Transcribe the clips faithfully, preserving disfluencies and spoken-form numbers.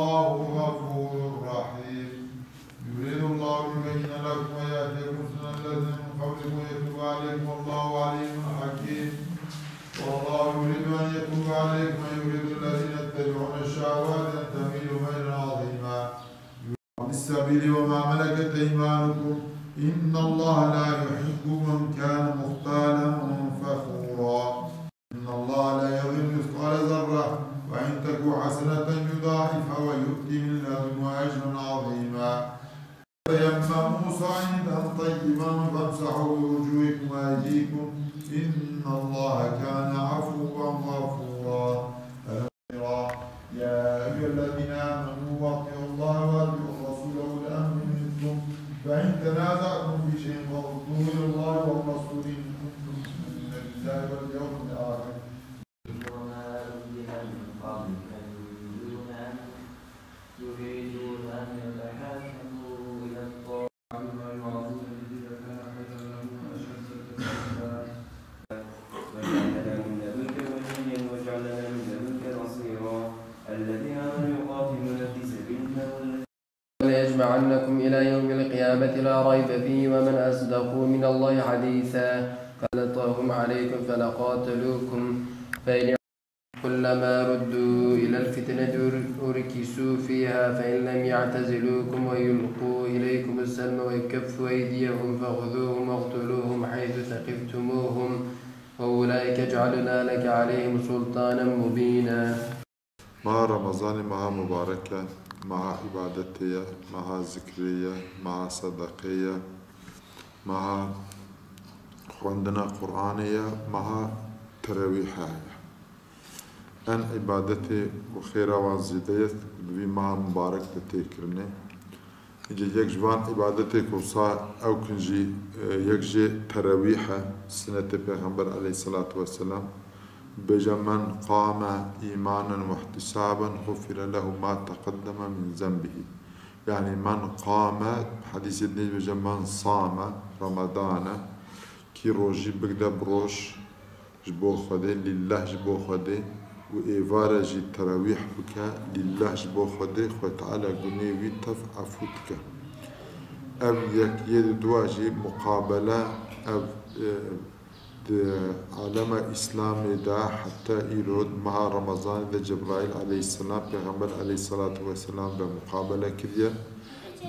والله غفور رحيم. يريد الله ليبين لكم ويهديكم سنن الذين من قبلكم ويتوب عليكم والله عليم حكيم. والله يريد أن يتوب عليكم ويريد الذين يتبعون الشهوات أن تميلوا ميلا عظيما. عن السبيل وما ملكت أيمانكم إن الله لا يحب من كان مختالا فخورا. إن الله لا يظلم مثقال ذرة وإن تك حسنة يضاعفها ويؤت من لدنه أجرا عظيما. تيمموا صعيدا طيبا فامسحوا بوجوهكم وأيديكم إن الله كان عفوا غفورا. يا أيها الذين آمنوا أطيعوا الله وأطيعوا الرسول وأولي الأمر منكم فإن تنازعتم في شيء فردوه إلى الله والرسول إن كنتم تؤمنون بالله واليوم الآخر. وما أنزل من قبلك يريدون أن يريدون أن يتحاكموا إلى الطاغوت. عما يوعظون به لكان خيرا لهم وأشد تثبيتا. وجعل لنا من لدنك وليا وجعل لنا من لدنك نصيرا. الذين آمنوا يقاتلون في سبيل الله والذين ليجمعنكم إلى يوم القيامة لا ريب فيه ومن أصدق من الله حديثا. قال طاهم عليكم فلقاتلوكم فإن كلما ردوا إلى الفتنة أركسوا فيها فإن لم يعتزلوكم ويلقوا إليكم السلم ويكفوا أيديهم فخذوهم واقتلوهم حيث ثقفتموهم وأولئك جعلنا لك عليهم سلطانا مبينا. Meha Remezanê meha mubarek e, meha îbadetê ye, meha zikrê ye, meha sedeqê ye, meha xwendina Qur'anê ye, meha terawîha ye. En îbadetê û xêra wan zêde ye, di vî meha mubarek de tê kirinê. Îca yek ji van îbadetê ku sa ew kin jî, e, yek jê terawîh e, sinetê Pêxember aleyhisselatu vesselam, bêje, "Men qame îmanen we ihtisaben xufire lehu ma teqeddeme min zenbihî." Yanî, "Men qame", hedîsê dinê dibêje, "Men same Remedane", kî rojî bigde bi roj, ji bo Xwedê, lillah ji bo Xwedê û êvare jî terawîh bike, lillah ji bo Xwedê, Xwedê Teala gunê wî tev efû dike. Ev yek yê di dua jî muqabele, ev, e, di alema Îslamê de heta îro di meha Remezanê de Cebraîl aleyhisselam Pêxember aleyhisselatu vesselam ve muqabele kiriye.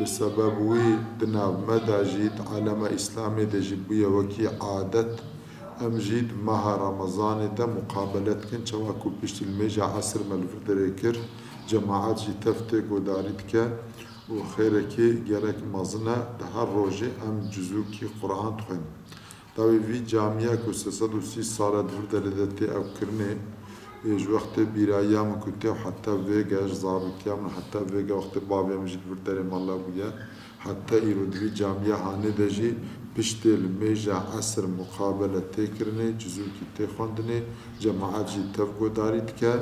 Bi sebeb wî di nav me de jî di alema Îslamê de jî bûye wekî adet. Em jî di meha Remezanê de muqabele dikin, çawa ku piştî limêja esir me li vir derê kir, cemaet jî tev tê godarî dike û xêrekî gelek mezin e. Di her rojê em cizûkî Quran dixwînin. Dawî vî camiya ku sê sed û sî sal e di vir derê de tê ew kirinê, ê ji wextê bîraya min ku tê heta vêge, ji zarokiya min heta vêge, wextê bavê min jî di vir derê mala bûye, heta îro di vî camiya hanê de jî piştê limêja esir muqabele tê kirinê, cizûkî tê xwendinê, cemaet jî tev godarî dike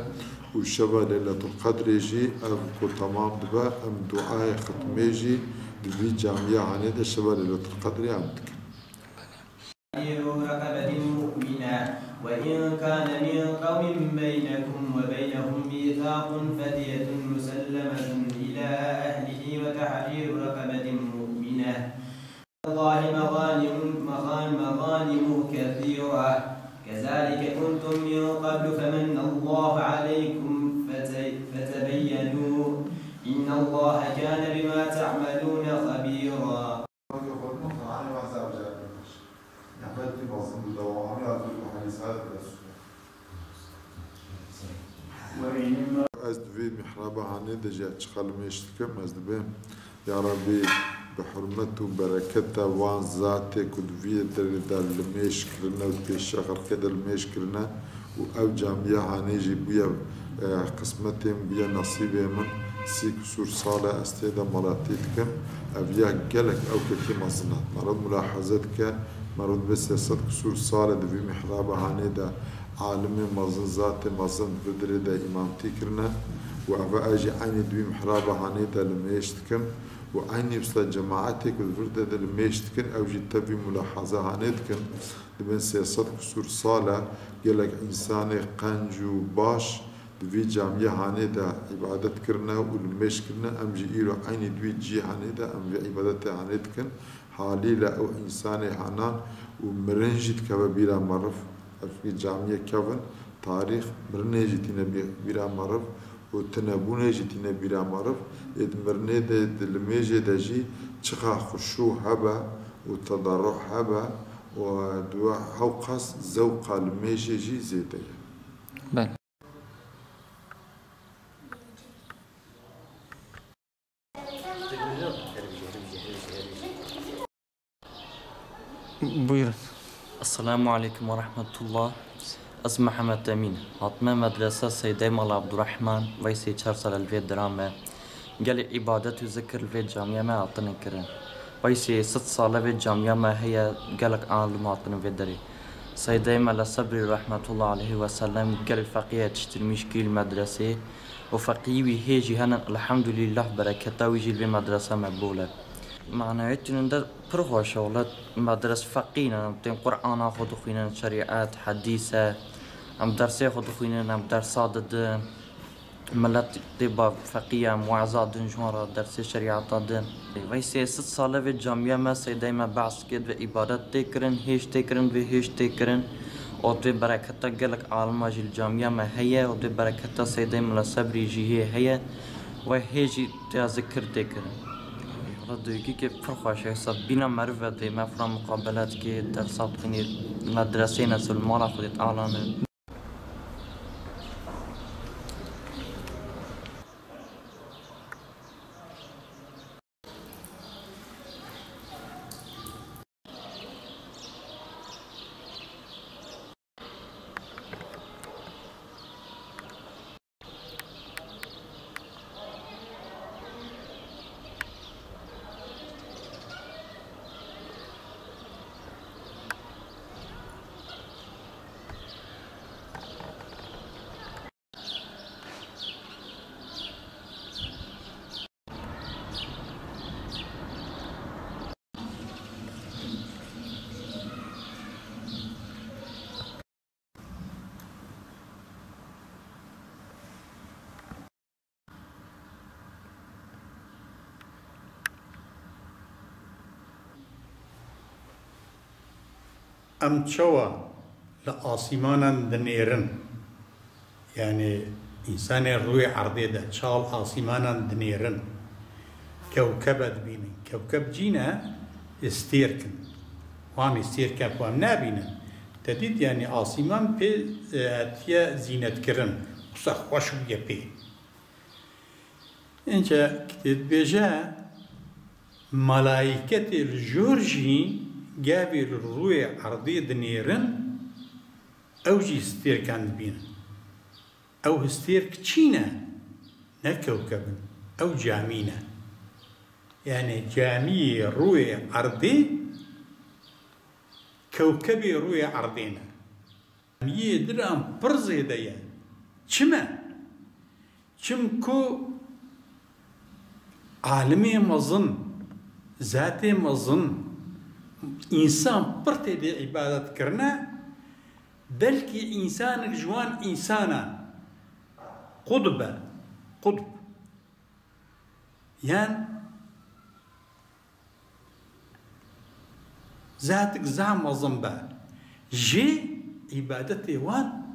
û şeva Leyletul Qedrê jî ev ku temam dibe, em duayê xitmê jî di vî camiya hanê de şeva Leyletul Qedrê em dikin. تحرير رقبة مؤمنة، وإن كان من قوم بينكم وبينهم ميثاق فدية مسلمة إلى أهله وتحرير رقبة مؤمنة. الله مغانم، مغان-، مغانم كثيرة، كذلك كنتم من قبل فمن الله عليكم فت-، فتبينوا، إن الله كان بما تعملون خبيرا. Ez di vê mihraba hanê de jî çiqa limêj dikim, ez dibêm, ya Rabbî, bi hurmet û bereketa wan zatê ku di vî derê de limêj kirine û pêşiya xelkê de limêj kirine, û ev camiya hanê jî bûye, e, qismetê min, bûye nesîbê min, sî kisûr sal e ez tê de meletî dikim. Ev ya gelek ewkekî mezin e. Meriv mulaheze dike, meriv dibê sê sed kisûr sal e di vî mihraba hanê de alimê mezin, zatê mezin di vir derê de îmamtî kirine û ev e ez jî eynî di vî mihraba hanê de limêj dikim û eynî wisa cemaetê ku di vir derê de limêj dikin, ew jî tevî mulaheze hanê dikin. Dibên sê sed kisûr sal e, gelek însanê qenc û baş Di vî camiyê hanê de îbadet kirine û nimêj kirine, em jî îro eynî di wî cîhanê de em vê îbadetê hanê dikin. Halîle ew însanê hanan û mirin jî dikeve bîra meriv. Ev vî camiyê kevin, tarîx mirinê jî tîne bî-, bîra meriv û tinebûnê jî tîne bîra meriv. Ê di mirinê de, di limêjê de jî çiqa xuşû hebe û tedarruh hebe û di we hewqas zewqa limêjê jî zêde ye. Belê. Buyurun. Esselamu aleykum ve rahmetullah. Ez Mihemed Emîn. Hatime medresa Seydê Mala Abdurrahman, vey sê çar sal li vê dira me. Gelek îbadet û zikir li vê camiya me hatine kirin. Vey sê sed sale vê camiya me heye, gelek alim hatine vê derê. Seydê Mela Sebrî rahmetullah aleyhi ve sellem gelek feqî yetiştirmiş kî li medresê û feqî wî hê jî hene, elhamdülillah, bereketa wî jî li vê medresa me bol e. Manewiyetî de pir xweş e, wele medres feqî ne, em tên Qur'ana xwe dixwînin, şerîet, hedîs e, em dersê xwe dixwînin, em dersa didin. Milet tê ba feqî ye, em we'za din ji wan re, dersê şerîeta din. Vey sê sed sale vê camiya me, Seydê me behs kir, vê îbadet tê kirin, hêj tê kirin, vê hêj tê kirin. Û vê bereketa gelek alima jî li camiya me heye, û vê bereketa Seydê Mela Sebrî jî hê heye. Vey hê jî tê zikir tê kirin. Wala duyguke pir xweş e, sa bîna meriv e, dê me fira muqabele dike, dersa dixwînê, medresê ne, mala Xwedê Teala ne. Em çawa li asîmanan dinêrin? Yanî, însanê rûyê erdê de çawa li asîmanan dinêrin? Kewkebe dibînin. Kewkeb cî ne, stêrk in. Wan stêrke ku em nabînin. Te dît, yanî asîman pê, e, hatiye zînetkirin. Wisa xweş bûye pê. Înca kitêb dibêje, melaîketê li jor jî gavê li rûyê erdê dinêrin, ew jî stêrkan dibînin. Ew stêrk çi ne? Ne kewkeb in. Ew camî ne. Yanî camiyê rûyê erdê kewkebê rûyê erdê ne. Yê diran pir zêde ye. Çime? Çimku alimê mezin, zatê mezin, însan pir tê dê îbadet kirine, belkî însanek ji wan însanan qutb e, qutb. Yan zatik zam mezin be. Jê îbadetê wan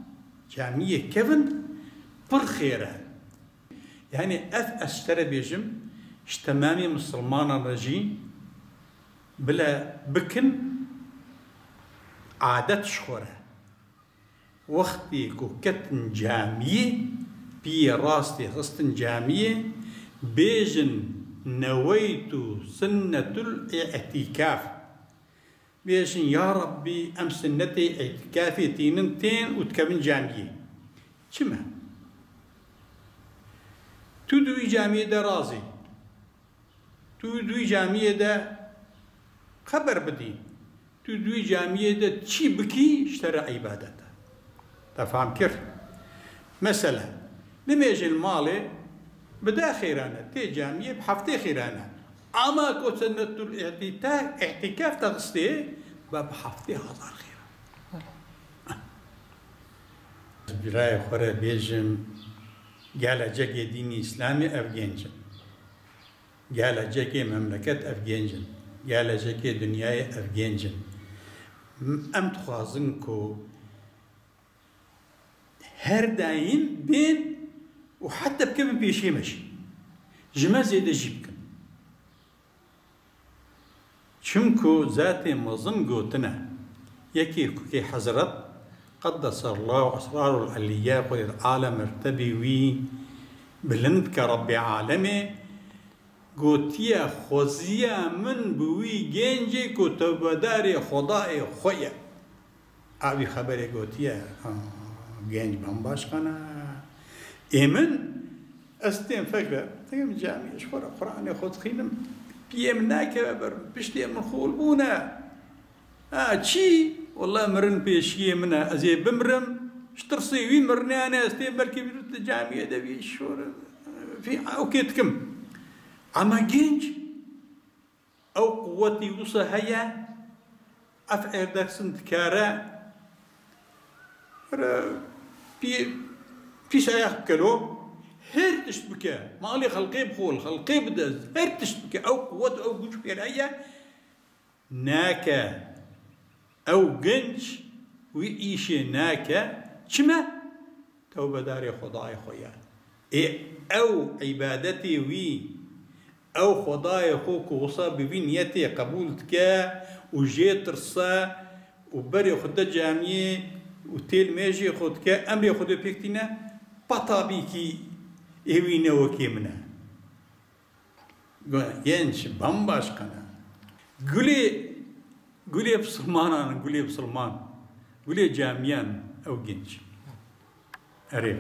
camiyê kevin pir xêr e. Yanî ev ez ji te re bêjim, ji temamê misilmanan re jî bile bikin adet ji xwe re. Wextê ku ketin camiyê, piyê rastê xistin camiyê, bêjin: "Neweytu sunnetul î'tîkaf." Bêjin: "Ya Rabbî, em sunnetê î'tîkafê tînin tên û dikevin camiyê." Çima? Tu di wî camiyê de razî. Tu di wî camiyê de xeber bidî. Tu di wî camiyê de çi bikî, ji te re îbadet e. Te fam kir? Mesele, nimêjê li malê bi deh xêran e, tê camiyê bi heftê xêran e. Ama ku sunnetul î'tîta-, î'tîkaf te xistê, be bi heftê hezar xêran. Ez birayê xwe re bêjim, Gelecekê dînî Îslamê ev genc in. Gelecekê memleket ev genc in. Gelecekê dinyayê ev genc in. Em dixwazin ku her daîm bên û heta bikevin pêşiyê me jî. Ji me zêde jî bikin. Çimku zatê mezin gotine, yekê kukê Hezret, qeddesallahu esrarul eliyye, Xwedê ala mertebê wî bilind bike, Rebbê alemê, gotiye, xweziya min bi wî gencê ku tewbedarê Xwedayê xwe ye. Avî xeberê gotiye, ha, genc bambaşka ne. Ê min, ez tên fikre, dibêm camiyê ji xwe re Quranê xwe dixwînim, piyê min nakeve ber min, piştê min xol bûne. Ha, çi? Wele mirin pêşiyê min e, ez ê bimirim, ji tirsê wî mirneyane, ez tên belkî bi tu camiyê de bî şor, fî, okê dikim. Ama genc, ew quwetî wisa heye, ev êrdesin dikare, re, pî-, pîs ayak bike lo, her tişt bike, malê xelkê bixwe, xelkê bide, her tişt bike, ew quwet, ew güç pê re heye, nake. Ew genç wî îşê nake. Çime? Tewbedarê Xwedayê xwe ye. Ê ew îbadetê wî, ew Xwedayê xwe ku wisa bi vî niyetê qebûl dike û jê tirse û berê xwe de camiyê û têl mêjê xwe dike, emrê Xwedê pêk tîne, peta bîkî ê wî ne wekê min e. Genç bambaşka ne. Gulê, gulê bisilmanan, gulê bisilman, gulê camiyan ew genç. Erê.